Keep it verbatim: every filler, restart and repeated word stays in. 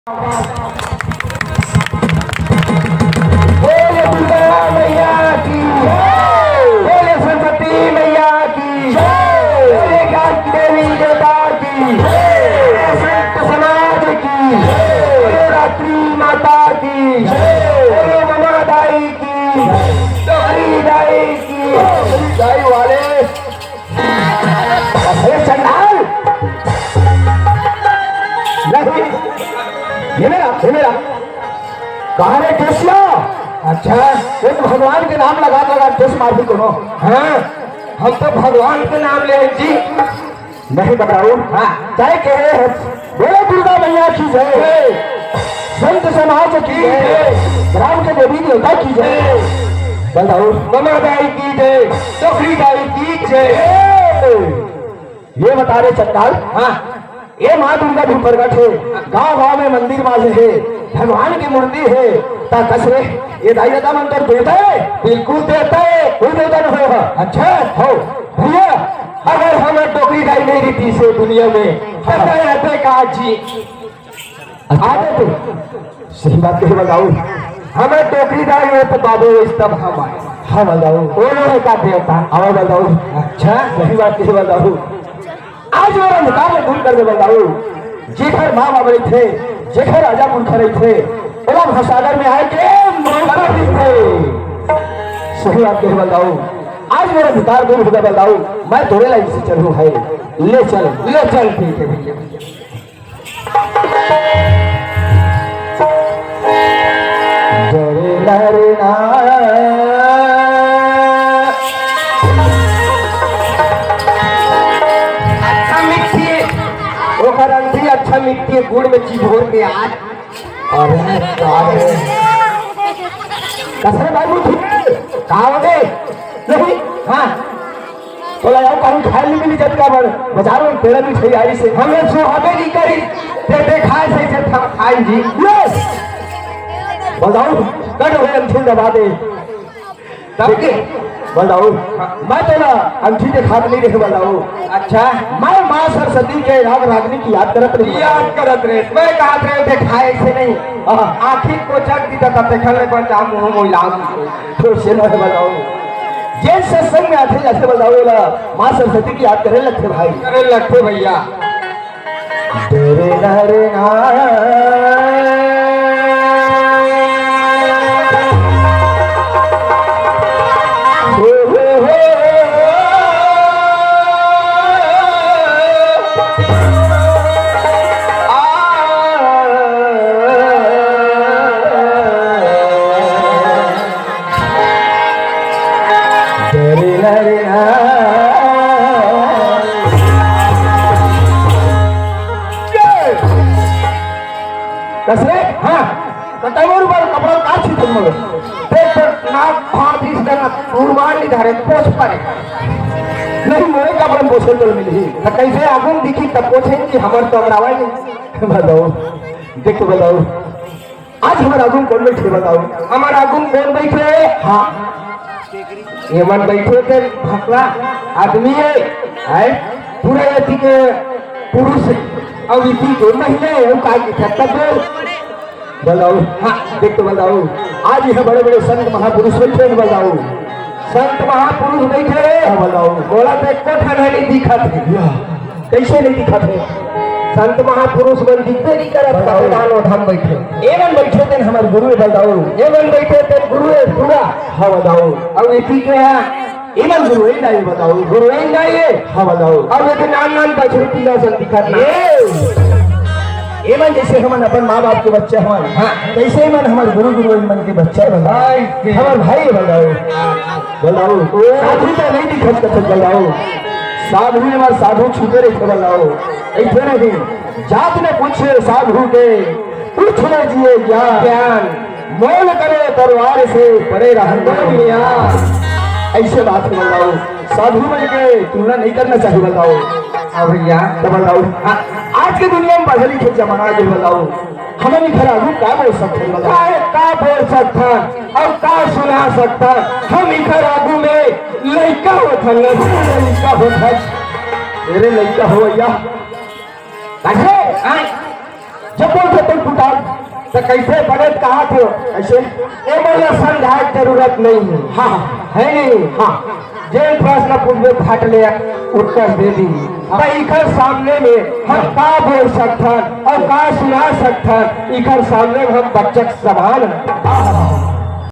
बोले दुर्गा मैया की जय। बोले सरस्वती मैया की जय। बोले ज्ञान देवी देवता की जय। बोले संत समाज की जय। बोले रात्रि माता की जय। बोले ममा दाई की जय। डोकरी दाई की जय। दाई वाले अरे चंडाल! नहीं, ये मेरा, ये मेरा। कहाँ रे केसिया? अच्छा, ये तो भगवान के नाम लगा लगा केस मार दी कोनो। हाँ, हम तो भगवान के नाम ले जी। नहीं बताओ। हाँ। चाहे कह रहे हैं, बोलो दुर्गा मैया की जय, संत समाज की जय, ग्राम के देवी देवता की जय। बताओ। ममा दाई की जय, डोकरी दाई की जय। ये बता रहे चंडाल। हाँ। ये माँ दुर्गा भी प्रगट है, गांव गांव में मंदिर बाजे है, भगवान की मूर्ति है। ता कस रे, ये दाई दादा मन तो देवता है। बिल्कुल देवता है। कोई देवता नहीं होगा। अच्छा। हो। भैया, अगर हम डोकरी दाई नहीं रहती से दुनिया में, हाँ। पता है का जी? अच्छा। आ जाते। सही बात कहे बताओ। हमें डोकरी दाई हो तो बाबू इस तब हम आए। हाँ बताओ। वो लोग का देवता। हाँ बताओ। अच्छा। सही बात कहे बताओ। आज वो अंधकार ला दूर कर दे बताओ। जेकर माँ बाप रहिथे, जेकर राजा पुरखा रहिथे, ओला भवसागर में आए के मौका मिलथे। सही बात कहे बताओ। आज वो अंधकार दूर हो गया बताओ। मैं तोरे लाइन से चलूँ भाई। ले चल, ले चल, ठीक है भैया। डरे ना रे ना। अच्छा मिट्टी, ओकर अंधी अच्छा मिट्टी गुड़ में चिघोर के आज। अरे का रे? कसरे भाई मुझे का हो गए? नहीं, हाँ। तोला अउ कहूँ खाए नहीं मिली जतका बड़ बाजार में पेड़ा मिठाई आई से। हमें सुहावे नहीं करी, ते, ते खाए से, से था खाई जी। ले। बताओ, कट हो गए अंठी दबा दे। तब के? बताओ, मैं तोला अंठी के खात नहीं रहे बताओ। अच्छा। मैं माँ सरस्वती के राग रागनी की याद करत रही। याद करत रहे, मैं कहत रहे, ते खाए से नहीं। हाँ। आखिर को जग दी था, ते खले पर जा मुँह मोइलाम। तो से ना बताओ। जे सत्संग में आथे जाथे बताओ ला, माँ सरस्वती की याद करे लगथे भाई। करे लगथे भैया। डरे ना रे ना। हो, हो, हो, हो। आ। डरे ना रे ना। जय। कसरे? हाँ। तो तैमूर पर कपड़ा काट छी तुम लोग। देख पर नाक फाड़ दी इसका ना, रुमाल नहीं धरे, पोछ परे। नहीं, मोरे कपड़ा पोछे तो मिली। तो कैसे आगुन दिखी तब पोछेंगे, हमारे तो अमरावा नहीं। बताओ, देख तो बताओ। आज हमर आगू म कोन बइठे बताओ? हमर आगू म कोन बइठे? हाँ। ये मन बइठे ते भकला आदमी हे, हैं? पूरा एती के पुरुष हे, अउ इती के महिला हे, अउ का के छत्ता बोल? बताओ, हाँ, देख तो बताओ। आज ये बड़े-बड़े संत महापुरुष बइठे हे बताओ। संत महापुरुष बइठे हे, हाँ, बताओ। मोला तो एको ठन नइ दिखत हे। या। कइसे नइ दिखत हे? संत महापुरुष मन दिखबे नइ करत, बताओ। कतका ओधम बइठे। एमन बइठे तेन हमर गुरु हे बताओ। एमन बइठे तेन गुरु हे पूरा। हाँ बताओ। अउ एती के हा? एमन गुरु हे नइ बताओ। गुरु हे नइ हे। हाँ बताओ। अउ एती नान नान बछरू पिला सन दिखत ना। ए! एमन जइसे हमन अपन माँ बाप के बच्चा हवन। हाँ। तइसे एमन हमर गुरु गुरुजन मन के बच्चा हे बताओ। भाई के। हमर भाई हे बताओ। बताओ, साधु तो नइ दिखत कथक बताओ। साधु एमा साधु छूटे रहिथे बताओ। अइसे नहीं, जात न पूछे साधु के, पूछ ले जिए ज्ञान। ज्ञान। मोल करे तलवार से पड़े रहन दो मियान। अइसे बात हे बताओ, साधु मन के तुलना नइ करना चाहिए बताओ। हाँ भइया। तो बताओ, हाँ, आज के दुनिया म पढ़े लिखे जमाना हे बताओ, हमन इखर आगू का बोल सकथन बताओ? काहे का बोल सकथन अउ का सुना सकथन? हम इखर आगू में लइका होथन, लइका होथन। मेरे लइका हो भइया। काहे? हाँ? जब बोलथे तब पुकार कइसे बने कहा थे? कइसे? ए मोला समझाए के जरूरत नहीं है। हाँ, हाँ। है नहीं? हाँ। जेन प्रश्न पूछबे, फट ले उत्तर दे दी। हाँ। त इखर सामने में हम का बोल सकथन अउ का सुना सकथन? इखर सामने में हम बच्चा के समान हन।